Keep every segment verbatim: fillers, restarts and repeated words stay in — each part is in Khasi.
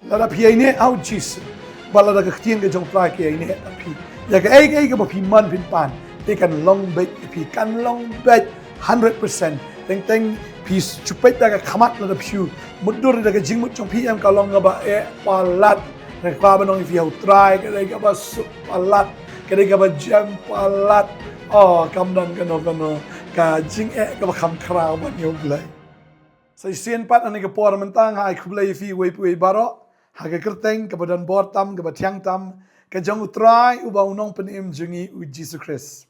Lada phi ïaineh ha u Jisu, bad lada ka ktien ka jong u Trai ka ïaineh ha phi, ïa kaei kaei kaba phi mon phin pan, te kan long beit ïa phi, kan long beit hundred percent. Teng teng phi shu peit da ka khmat lada phi shu mutdur da ka jingmut jong phi em, ka long kaba eh palat. Nga kwah ban ong ïa phi, ha u Trai ka dei kaba suk palat, ka dei kaba jem palat. Oh, kam don kano kano ka jingeh kaba kham khraw ban ïa u Blei. Sa shisien pat ha kane ka por mynta nga ai khublei ïa phi uwei pa uwei baroh ha ka kyrteng kaba don bor tam, kaba thiang tam, ka jong u Trai uba u Nongpynim jong ngi u Jisu Khrist.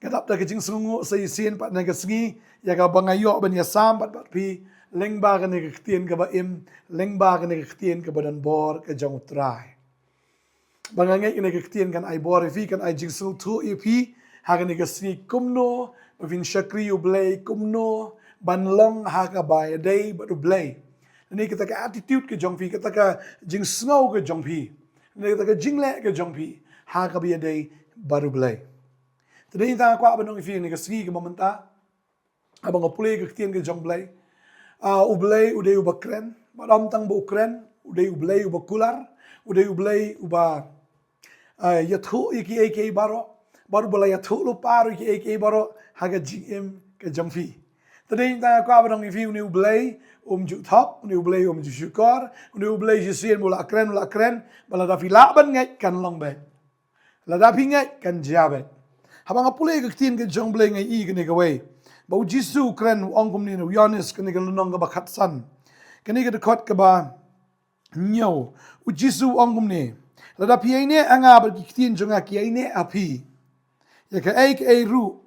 Nga dap da ka jingsngewnguh sa shisien pat ha kane ka sngi ïa kaba nga ïoh ban ïasam bad bad phi lyngba kane ka ktien kaba im, lyngba kane ka ktien kaba don bor ka jong u Trai. Ba nga ngeit kane ka ktien kan ai bor ïa phi, kan ai jingsngewthuh ïa phi ha kane ka sngi, kumno ba phin shakri ïa u Blei, kumno ban long ha kaba ïadei bad u Blei. Kane kata ka attitude ka jong phi, kata ka jingsngew ka jong phi, kane kata ka jingleh ka jong phi ha kaba ïadei bad u Blei. Te dei tang nga kwah ban ong ïa phi ha kane ka sngi kaba mynta, haba nga pule ka ktien ka jong u Blei. Ah, u Blei u dei uba kren, bad ym tang ba u kren, u dei u Blei uba kular, u dei u Blei uba, ah, ïathuh ïa kiei kiei baroh, bad uba la ïathuh lypa ruh ïa kiei kiei baroh ha ka jingim ka jong phi. Te dei tang nga kwah ban ong ïa phi, une u Blei um ju thok, une u Blei um ju shukor, une u Blei shisien ba u la kren, u la kren, bad lada phi lah ban ngeit kan long beit. Lada phi ngeit kan jia beit. Haba nga pule ka ktien ka jong u Blei nga ïohi kane kawei, ba u Jisu u kren, u ong kumne na u Ïoannis kane ka lynnong kaba khatsan, kane ka dkhot kaba hynñiew. U Jisu u ong kumne, lada phi ïaineh ha nga bad ki ktien jong nga ki ïaineh ha phi, ïa kaei kaei ruh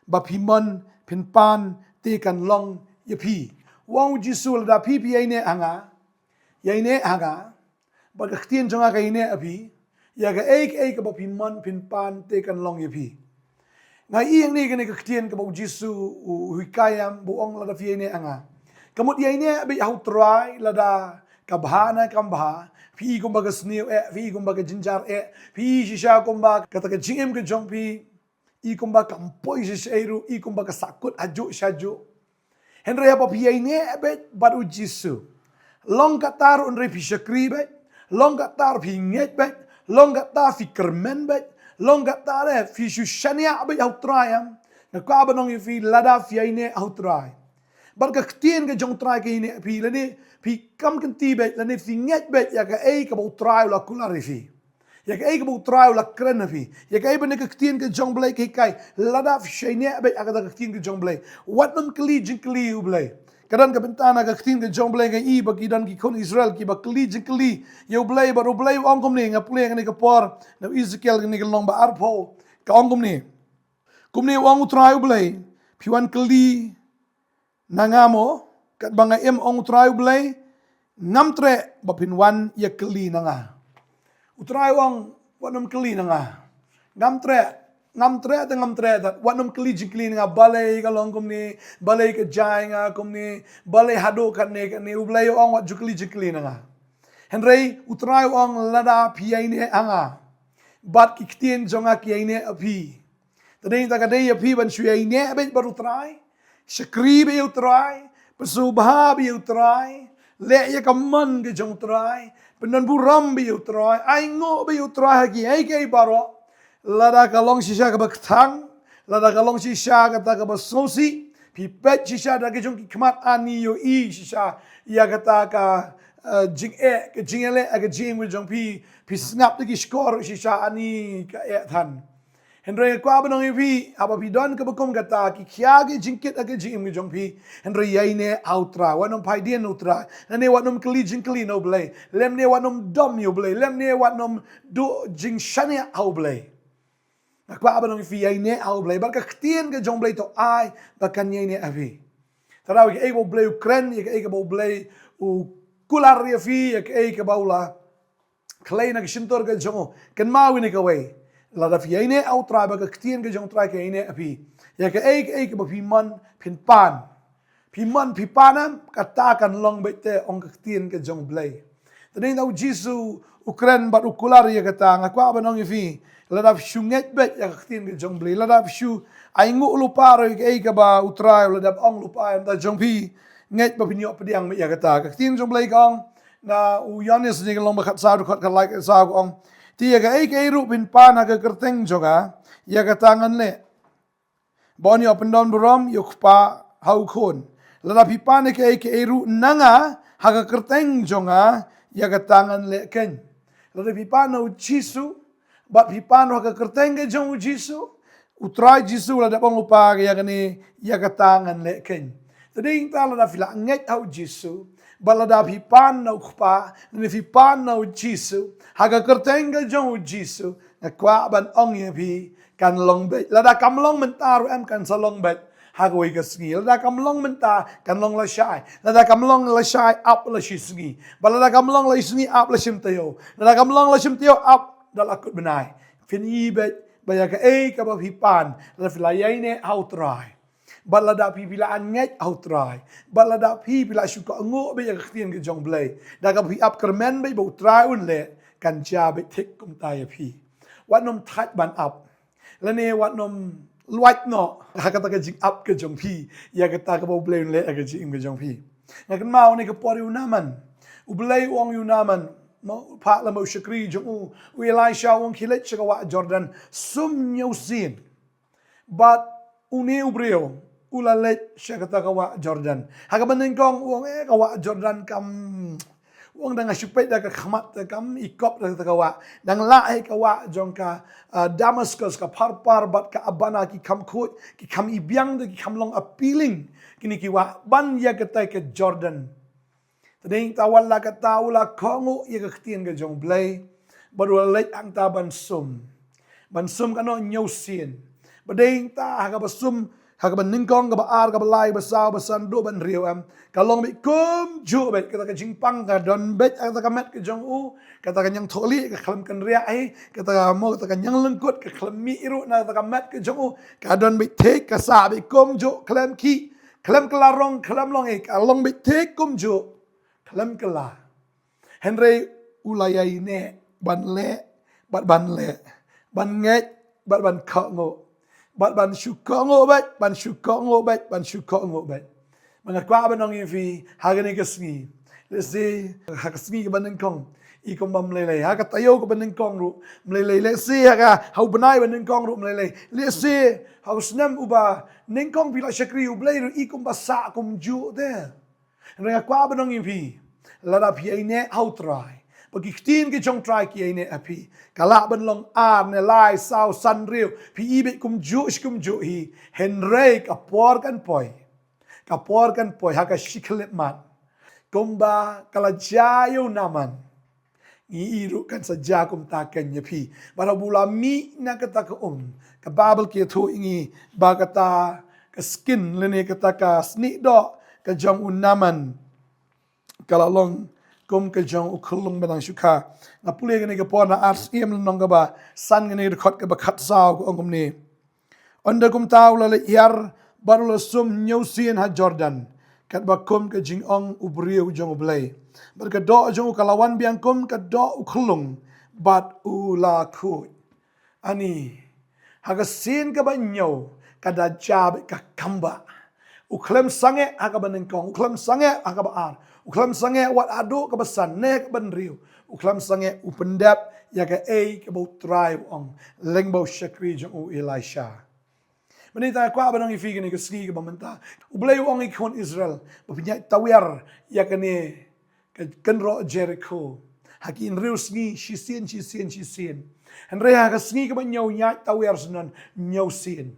ba phi mon phin pan te kan long ïa phi. U ong u Jisu, lada phi phi ïaineh ha nga, ïaineh ha nga, bad ka ktien jong nga ka ïaineh ha phi, ïa kaei kaei kaba phi mon phin pan te kan long ïa phi. Nga ïohi hangne kane ka ktien kaba u Jisu u, u hikai em, ba u ong lada phi ïaineh ha nga. Ka mut ïaineh beit ha u Trai, lada ka bha ne kam bha, phi i kumba ka sniew eh, phi i kumba ka jynjar eh, phi i shisha kumba kata ka jingim ka jong phi i kumba kam poi shisha ei ruh, i kumba ka sahkut hajuh shajuh. Hynrei haba phi ïaineh beit bad u Jisu, long katta ruh hynrei phi shakri beit, long katta ruh phi ngeit beit, long katta phi kyrmen beit, long katta ruh phi shu shaniah beit ha u Trai em, nga kwah ban ong ïa phi, lada phi ïaineh ha u Trai, bad ka ktien ka jong u Trai ka ïaineh ha phi, lane phi kam kynti beit, lane phi ngeit beit ïa kaei kaba u Trai u la kular ïa phi, ïa kaei kaba u Trai u la kren ha phi, ïa kaei ba kane ka ktien ka jong u Blei ka hikai, lada phi ïaineh beit ha kata ka ktien ka jong u Blei. Wat nym kylli jingkylli ïa u Blei. Ka don ka bynta na ka ktien ka jong u Blei nga ïohi ba ki don ki khun Israel kiba kylli jingkylli ïa u Blei, bad u Blei u ong kumne, nga pule kane ka por na u Ezekiel kane ka lynnong ba arphew, ka ong kumne. Kumne u ong u Trai u Blei, phi wan kylli na nga mo, katba nga im, ong u Trai u Blei, ngam treh ba phin wan ïa kylli na nga. U Trai u ong, wat nym kylli na nga. Ngam treh, ngam treh te ngam treh te, wat nym kylli jingkylli na nga, balei ka long kumne, balei ka jia ïa nga kumne, balei haduh katne katne, u Blei u ong wat ju kylli jingkylli na nga. Hynrei u Trai u ong lada phi ïaineh ha nga, bad ki ktien jong nga ki ïaineh ha phi. Te dei ta ka dei ïa phi ban shu ïaineh beit bad u Trai, shakri beit ïa u Trai, pynsngewbha beit ïa u Trai, leh ïa ka mon ka jong u Trai, pyndonburom beit ïa u Trai, ainguh beit ïa u Trai ha kiei kiei baroh. Lada ka long shisha kaba kthang, lada ka long shisha kata kaba sngewsih, phi peit shisha da ka jong ki khmat ani, ïohi shisha ïa kata ka, eh, jingeh, ka jingeh leh, ka jingeh ka jong phi, phi sngap da ki shkor shisha ani ka eh than. Hynrei nga kwah ban ong ïa phi, haba phi don kaba kum kata, ki khia ki jingkit ha ka jingim ka jong phi. Hynrei ïaineh ha u Trai, wat nym phai dien na u Trai, lane wat nym kylli jingkylli na u Blei, lymne wat nym dom ïa u Blei, lymne wat nym duh jingshaniah ha u Blei. Nga kwah ban ong ïa phi, ïaineh ha u Blei, bad ka ktien ka jong u Blei to ai ba kan ïaineh ha phi. Te da ïa kaei kaba u Blei u kren, ïa kaei kaba u Blei u kular ïa phi, ïa kaei kaba u la khlei na ka shyntur ka jong u, kynmaw ïa kane kawei, lada phi ïaineh ha u Trai bad ka ktien ka jong u Trai ka ïaineh ha phi, ïa kaei kaei kaba phi mon phin pan, phi mon phi pan em, kata kan long beit te, ong ka ktien ka jong u Blei. Te dei ta u Jisu u kren bad u kular ïa kata. Nga kwah ban ong ïa phi, lada phi shu ngeit beit ïa ka ktien ka jong u Blei, lada phi shu ainguh lypa ruh ïa kaei kaba u Trai u la dep ong lypa ïa ka bynta jong phi, ngeit ba phin ïoh pdiang beit ïa kata. Ka ktien jong u Blei ka ong, Na u Ïoannis lynnong ba khatsaw, dkhot khatlai khatsaw ka ong: Te ïa kaei kaei ruh phin pan ha ka kyrteng jong nga, ïa kata ngan leh. Ba yn ïoh pyndonburom ïa u Kpa ha u Khun. Lada phi pan ïa kaei kaei ruh na nga ha ka kyrteng jong nga, ïa kata ngan leh keiñ. Lada phi pan na u Jisu, bad phi pan ha ka kyrteng ka jong u Jisu, u Trai Jisu u la dep ong lypa ïa kane, ïa kata ngan leh keiñ. Te dei nangta lada phi la ngeit ha u Jisu, bad lada phi pan na u Kpa, ne phi pan na u Jisu, ha ka kyrteng ka jong u Jisu, nga kwah ban ong ïa phi, kan long beit. Lada kam long mynta ruh em, kan sa long beit ha kawei ka sngi. Lada kam long mynta, kan long lashai. Lada kam long lashai, ap la shi sngi. Bad lada kam long la shi sngi, ap la shim taïew. Lada kam long la shim taïew, ap da la kut bnai. Phin ïohi beit ba ïa kaei kaba phi pan, lada phi la ïaineh ha u Trai, bad lada phi, phi la ngeit ha u Trai, bad lada phi, phi la shu kohnguh beit ïa ka ktien ka jong u Blei, da kaba phi ap kyrmen beit ba u Trai un leh, kan jia beit thik kumta ïa phi. Wat nym thait ban ap, lane wat nym luid noh ha kata ka jingap ka jong phi ïa kata kaba u Blei un leh ha ka jingim ka jong phi. Nga kynmaw ha kane ka por ïa u Naaman. U Blei u ong ïa u Naaman, mo, phah lem bad u shakri jong u, u Elisha, u ong khie leit sha ka wah Jordan sum hynñiew sien. Bad une u briew u la leit sha kata ka wah Jordan. Ha kaba nyngkong u ong, eh, ka wah Jordan kam, u ong, dang shu peit da ka khmat te kam ikop da kata ka wah. Dang lah hi ka wah jong ka, ah, Damascus, ka Pharpar bad ka Abana ki kham khuid, ki kham ibiang, te ki kham long appealing kine ki wah ban ïa kata ka Jordan. Te dei nangta wat la kata u la kohnguh ïa ka ktien ka jong u Blei, bad u la leit hangta ban sum. Ban sum kano, hynñiew sien. Bad dei nangta ha kaba sum, ha kaba nyngkong, kaba ar, kaba lai, kaba saw, kaba san, haduh ba hynriew em, ka long beit kumjuh beit. Kata ka jingpang ka don beit ha kata ka met ka jong u. Kata ka ñiangthohlieh ka khlem kynriah hi. Kata ka, mo, kata ka ñianglyngkut ka khlem mih ruh na kata ka met ka jong u. Ka don beit thik, ka sah beit kumjuh, khlem khih, khlem kylla rong, khlem long ei, ka long beit thik kumjuh, khlem kylla. Hynrei u la ïaineh ban leh, bad ban leh, ban ngeit, bad ban kohnguh, bad ban shu kohnguh beit, ban shu kohnguh beit, ban shu kohnguh beit. Bad nga kwah ban ong ïa phi ha kane ka sngi, lehse ha ka sngi kaba nyngkong i kumba ym lei lei, ha ka taïew kaba nyngkong ruh ym lei lei, lehse ha ka, ha u bnai ba nyngkong ruh ym lei lei, lehse ha u snem uba nyngkong phi la shakri u Blei ruh i kumba sah kumjuh te. Hynrei nga kwah ban ong ïa phi, lada phi ïaineh ha u Trai, ba ki ktien ki jong u Trai ki ïaineh ha phi, ka lah ban long ar ne lai, saw, san, hynriew, phi i beit kumjuh shi kumjuh hi. Hynrei ka por kan poi, ka por kan poi ha ka shi khyllipmat, kumba ka la jia ïa u Naaman, ngi i ruh kan sa jia kumta keiñ ïa phi. Bad haba u la mih na kata ka um, ka Baibl ka ïathuh ïa ngi ba kata ka skin lane kata ka snieh doh ka jong u Naaman ka la long kum ka jong u khyllung ba nang shu kha. Nga pule kane ka por na Ar Syiem lynnong kaba san, kane ka dkhot kaba khatsaw, ka ong kumne: Ynda kumta u la leit hiar bad u la sum hynñiew sien ha Jordan, katba kum ka jingong u briew jong u Blei. Bad ka doh jong u ka la wan biang kum ka doh u khyllung, bad u la khuid. Ani, ha ka sien kaba hynñiew ka da jia beit ka kambah. U khlem sangeh ha kaba nyngkong, u khlem sangeh ha kaba ar, u khlem sangeh wat haduh kaba san ne kaba hynriew. U khlem sangeh, u pyndep ïa kaei kaba u Trai u ong lyngba u shakri jong u Elisha. Mynta nga kwah ban ong ïa phi kane ka sngi kaba mynta, u Blei u ong ïa ki khun Israel ba phin ïaid tawiar ïa kane ka kynroh Jerikho ha ki hynriew sngi, shisien, shisien, shisien. Hynrei ha ka sngi kaba hynñiew ïaid tawiar syndon hynñiew sien.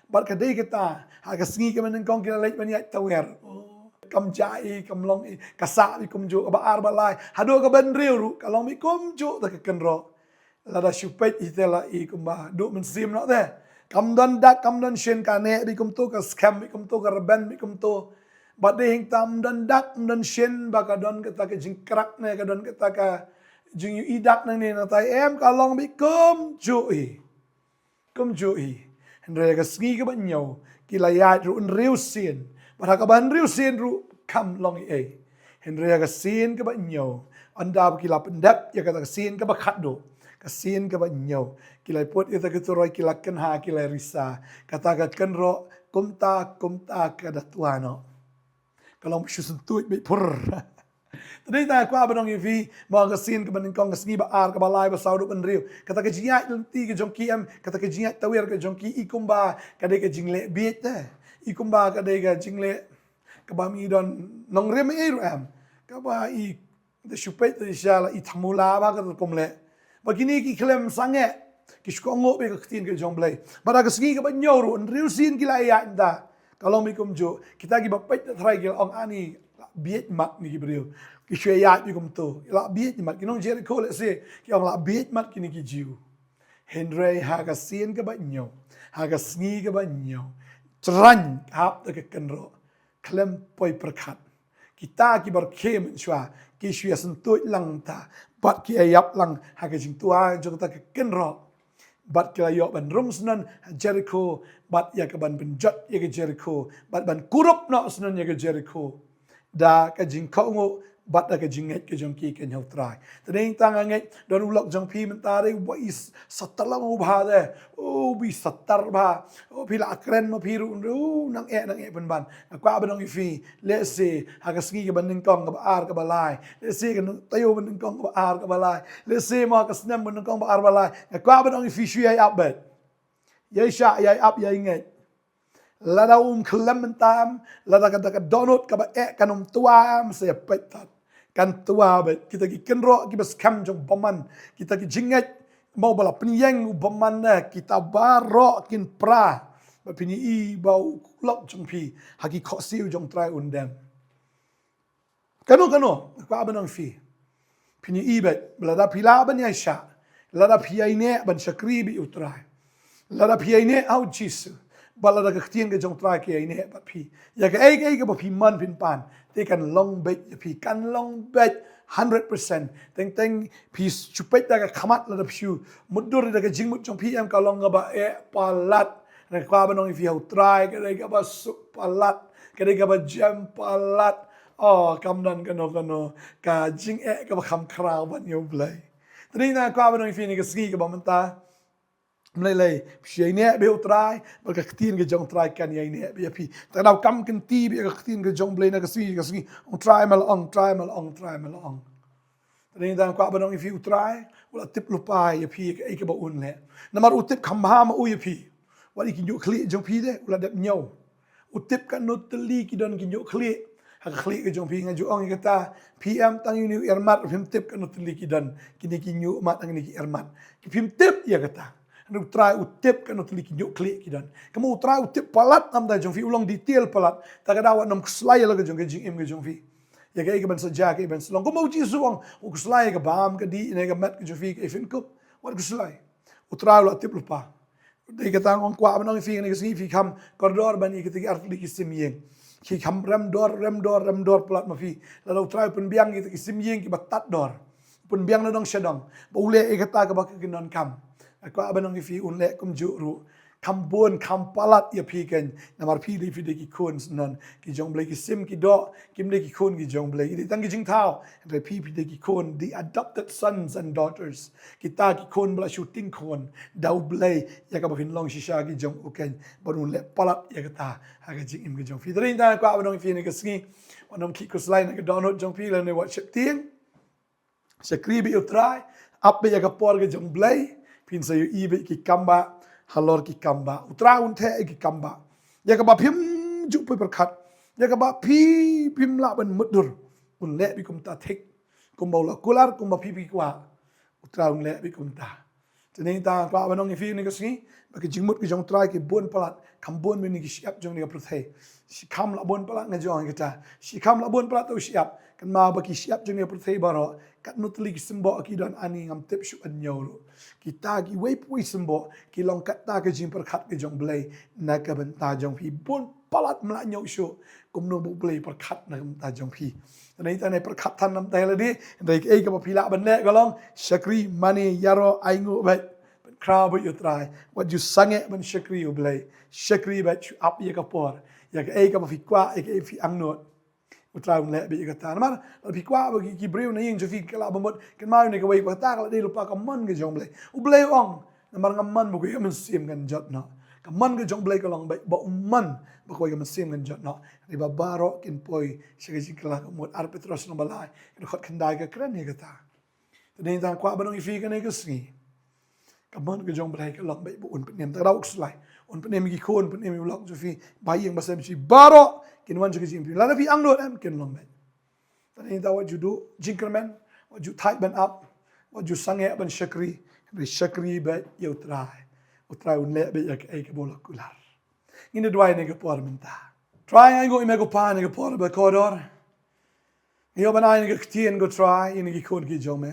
Bad ka dei kata, ha ka sngi kaba nyngkong ki la leit ban ïaid tawiar, oh, kam jia ei, kam long ei, ka sah beit kumjuh, kaba ar, ba lai, haduh kaba hynriew ruh ka long beit kumjuh da ka kynroh. Lada shu peit hi te la i kumba duh mynsiem noh te. Kam don dak, kam don shin, ka neh beit kumto, ka skhem beit kumto, ka rben beit kumto. Bad dei hangta ym don dak ym don shin, ba ka don kata ka jingkrak ne ka don kata ka jingïohi dak nangne nangtai, em, ka long beit kumjuh hi. Kumjuh hi. Hynrei ha ka sngi kaba hynñiew ki la ïaid ruh hynriew sien. Bad ha kaba hynriew sien ruh kam long ei ei. Hynrei ha ka sien kaba hynñiew, ynda ba ki la pyndep ïa kata ka sien kaba khatduh, ka sien kaba hynñiew, ki la put ïa kata ka turoi, ki la kynha, ki la risa. Kata ka kynroh kumta kumta ka da twa noh. Ka long shu syntuid beit phur. Te dei tang nga kwah ban ong ïa phi, mo, ka sien kaba nyngkong, ka sngi ba ar, kaba lai, ba saw, ruh ban hynriew, kata ka jingïaid lynti ka jong ki em, kata ka jingïaid tawiar ka jong ki, i kumba ka dei ka jingleh bieit te. I kumba ka dei ka jingleh kaba ym i don nongrim ei ruh em. Kaba i da shu peit da sha la i thmu la ba ka rukom leh. Ba kine ki khlem sangeh, ki shu kohnguh beit ka ktien ka jong Blei. Bad ha ka sngi kaba hynñiew ruh, hynriew sien ki la ïaid ynda. Ka long beit kumjuh, kita kiba peit da tharai ki la ong, ani la bieit mat kine ki briew. Ki shu ïaid beit kumto, la bieit mat, ki nong Jerikho lehse ki ong la bieit mat kine ki Jiw. Hynrei ha ka sien kaba hynñiew, ha ka sngi kaba hynñiew, Trai ka hap da ka kynroh, khlem poi pyrkhat. Kita kiba rkhie mynshuwa ki shu ïa syntuid lang ta, bad ki ïa ïap lang ha ka jingtwa jong kata ka kynroh. Bad ki la ïoh ban rung syndon ha Jerikho, bad ïa kaban pynjot ïa ka Jerikho, bad ban kurup noh syndon ïa ka Jerikho da ka jingkohnguh bad da ka jingngeit ka jong ki keiñ ha U Trai. Te dei tang nga ngeit don u lok jong phi mynta dei uba i s-, satar lang u bha de. U bi satar bha. U phi la kren ma phi ruh, u nang eh nang eh pynban. Nga kwah ban ong ïa phi, lehse ha ka sngi kaba nyngkong, kaba ar, kaba lai, lehse ka taïew ba nyngkong, kaba ar, kaba lai, lehse mo ha ka snem ba nyngkong, ba ar, ba lai, nga kwah ban ong ïa phi, shu ïai ap beit. Ïai shah, ïai ap, ïai ngeit. Lada um khlem mynta em, lada ka, ka dohnud kaba eh kan ym twa em, sa ïa peit tad. Kan twa beit. Kita ki kynroh kiba skhem jong u bymman, kita ki jingngeit mo ba la pynïeng u bymman ne, kita baroh kin pra. Bad phin ïohi ba u lok jong phi ha ki khohsiew jong U Trai un dem. Kano kano, nga kwah ban ong ïa phi, phin ïohi beit ba lada phi lah ban ïai shah, lada phi ïai neh ban shakri beit ïa U Trai, lada phi ïai neh ha U Jisu, bad lada ka ktien ka jong U Trai ka ïai neh bad phi, ïa kaei kaei kaba phi mon phin pan, te kan long beit ïa phi, kan long beit hundred percent. Teng teng phi shu peit da ka khmat, lada phi shu mutdur da ka jingmut jong phi em, ka long kaba eh palat. Nga kwah ban ong ïa phi, ha U Trai ka dei kaba suk palat, ka dei kaba jem palat. Oh, kam don kano kano ka jingeh kaba kham khraw ban ïa U Blei. Te dei tang nga kwah ban ong ïa phi ha kane ka sngi kaba mynta, ym lei lei, phi shu ïai neh beit ha U Trai, bad ka ktien ka jong U Trai kan ïai neh beit ïa phi. Te kata, kam kynti beit ïa ka ktien ka jong U Blei ha kane ka sngi, ka sngi. Ong Trai, me la ong, Trai, me la ong, Trai, me la ong. Te dei tang nga kwah ban ong ïa phi, U Trai u la tip lypa ïa phi ïa kaei kaba un leh. Namar u tip kham bha ma u ïa phi. Wat ïa ki ñiuhkhlieh jong phi de u la dep ñiew. U tip katno tylli ki don ki ñiuhkhlieh ha ka khlieh ka jong phi. Nga ju ong ïa kata, phi em tang ïa une u ermat, phim tip katno tylli ki don kine ki ñiuhmat, kine ki ermat. Ki phim tip ïa kata. Hynrei U Trai u tip katno tylli ki ñiuhkhlieh ki don. Kumno U Trai u tip palat na ka bynta jong phi, u long detail palat. Te kata, wat nym khuslai ïa la ka jong ka jingim ka jong phi. Ïa kaei kaban sa jia, kaei kaban sa long. Kumba U Jisu u ong, wat khuslai ïa ka bam ka dih ne ka met ka jong phi, kaei phin kup. Wat khuslai. U Trai u la tip lypa. Dei kata nga kwah ban ong ïa phi ha kane ka sngi, phi kham kordor ban ïa kita ki artylli ki sim ïing. Phi kham rem dor, rem dor, rem dor palat ma phi. Lada U Trai u pynbiang kita ki sim ïing kiba tad dor, u pynbiang na dong sha dong, ba u leh ïa kata kaba kin donkam, nga kwah ban ong ïa phi, un leh kumjuh ruh. Kham bun, kham palat ïa phi keiñ. Namar phi dei, phi dei ki khun syndon ki jong U Blei. Ki sim ki doh kim dei ki khun ki jong U Blei, ki dei tang ki jingthaw. Hynrei phi, phi dei ki khun, the adopted sons and daughters. Kita ki khun ba la shu tieng khun da U Blei ïa kaba phin long shisha ki jong u keiñ. Bad un leh palat ïa kata ha ka jingim ka jong phi. Te dei tang nga kwah ban ong ïa phi ha kane ka sngi, wat nym khih khuslai na ka dohnud jong phi lane wat sheptieng. Shakri beit ïa U Trai, ap beit ïa ka por ka jong U Blei, phin sa ïohi beit ki kambah halor ki kambah. U Trai un theh ïa ki kambah. Ïa kaba phim ju poi pyrkhat, ïa kaba phi phim lah ban mutdur, un leh beit kumta thik. Kumba u la kular, kumba phi phi kwah, U Trai un leh beit kumta. Te dei tang nga kwah ban ong ïa phi ha kane ka sngi, ba ki jingmut ki jong U Trai ki bun palat, kham bun beit na ki shyiap jong kane ka pyrthei. Shi kham la bun palat, nga ju ong ïa kata. Shi kham la bun palat, to shyiap. Kynmaw ba ki shyiap jong kane ka pyrthei baroh, katno tylli ki symboh ki don, ani ngam tip shuh, hynñiew ruh. Kita kiwei pa kiwei symboh ki long kata ka jingpyrkhat ka jong U Blei na ka bynta jong phi. Bun palat, ym lah hynñiew shuh kumno ba U Blei u pyrkhat na ka bynta jong phi. Te dei tang nga pyrkhat than namar te lade, hynrei kaei kaba phi lah ban leh ka long shakri, mane, ïaroh, ainguh beit. Pynkhraw beit ïa U Trai. Wat ju sangeh ban shakri U Blei. Shakri beit, shu ap ïa ka por. Ïa kaei kaba phi kwah, ïa kaei phi angnud, U Trai un leh beit ïa kata. Namar lada phi kwah ba ki, ki briew na ïing jong phi ki lah ban mut, kynmaw ïa kawei, ba kata ka la dei lypa ka mon ka jong U Blei. U Blei u ong, namar nga mon ba ka ïing mynsiem kan jot noh. Ka mon ka jong U Blei ka long beit ba u mon ba kawei ka mynsiem kan jot noh. Hynrei ba baroh kin poi sha ka jingkylla. Ka mut Ar Petros lynnong ba lai, ka dkhot khyndai ka kren ïa kata. Te dei tang kwah ban ong ïa phi kane ka sngi, ka mon ka jong U Blei ka long beit ba un pynim. Te ka daw u kslai, un pynim ïa ki khun, un pynim ïa u lok jong phi, ba ïing ba sem jong phi, baroh kin wan sha ka jingim. Lada phi angnud em, kin long beit. Te dei tang wat ju duh jingkyrmen, wat ju thait ban ap, wat ju sangeh ban shakri, hynrei shakri beit ïa U Trai. U Trai un leh beit ïa kaei kaba u la kular. Ngin ïa duwai ha kane ka por mynta. Trai, nga ainguh ïa me ko Pa ha kane ka por ba kordor. Nga ïoh ban ai ïa kane ka ktien ko Trai ïa kine ki khun ki jong me.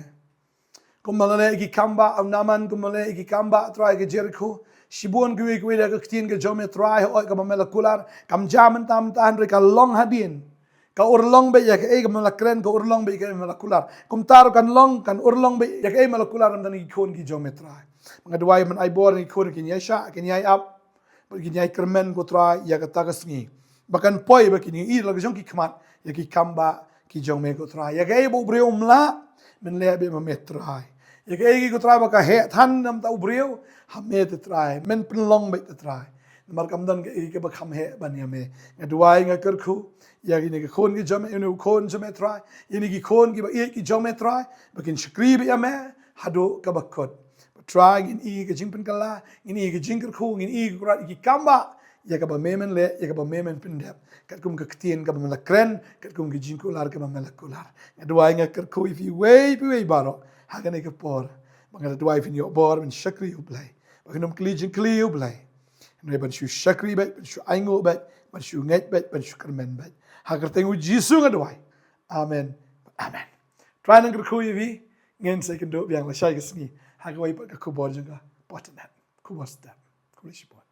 Kumba la leh ïa ki kam bah u Naaman, kumba la leh ïa ki kam bah Trai ka Jerikho. Shibun kiwei kiwei de, ka ktien ka jong me Trai, hooid kaba me la kular kam jia mynta mynta hynrei ka long hadien. Ka urlong beit ïa kaei kaba me la kren, ka urlong beit ïa kaei kaba me la kular. Kumta ruh kan long, kan urlong beit ïa kaei kaba me la kular na bynta ki khun ki jong me Trai. Nga duwai ban ai bor ïa ki khun, kin ïaishah, kin ïai ap, bad kin ïai kyrmen ko Trai ïa kata ka sngi. Ba kan poi ba kin ïohi la ka jong ki khmat ïa ki kam bah ki jong me ko Trai. Ïa kaei ba u briew um lah, men leh beit ma me Trai. Ïa kaei ko Trai ba ka heh than na bynta u briew, ha me te Trai, men pynlong beit te Trai. Namar kam don kaei kaba kham heh ban ïa me. Nga duwai, nga kyrkhu ïa kine ki khun ki jong me, ïa une u khun jong me Trai, ïa kine ki khun kiba ïeit ki jong me Trai, ba kin shakri beit ïa me haduh kaba kut. Trai, ngin ïohi ka jingpynkylla, ngin ïohi ka jingkyrkhu, ngin ïohi ko Trai ïa ki kam bah, ïa kaba me men leh, ïa kaba me men pyndep, katkum ka ktien kaba me la kren, katkum ka jingkular kaba me la kular. Nga duwai, nga kyrkhu ïa phi iwei pa iwei baroh ha kane ka por. Ba nga duwai phin ïoh bor ban shakri ïa U Blei, ba kin ym kylli jingkylli ïa U Blei, hynrei ban shu shakri beit, ban shu ainguh beit, ban shu ngeit beit, ban shu kyrmen beit. Ha ka kyrteng U Jisu nga duwai. Amen. Amen. Trai un kyrkhu ïa phi. Ngin sa ïakynduh biang lashai ka sngi ha kawei pat ka khubor jong ka Patnet. Khubor step. Khublei shibun.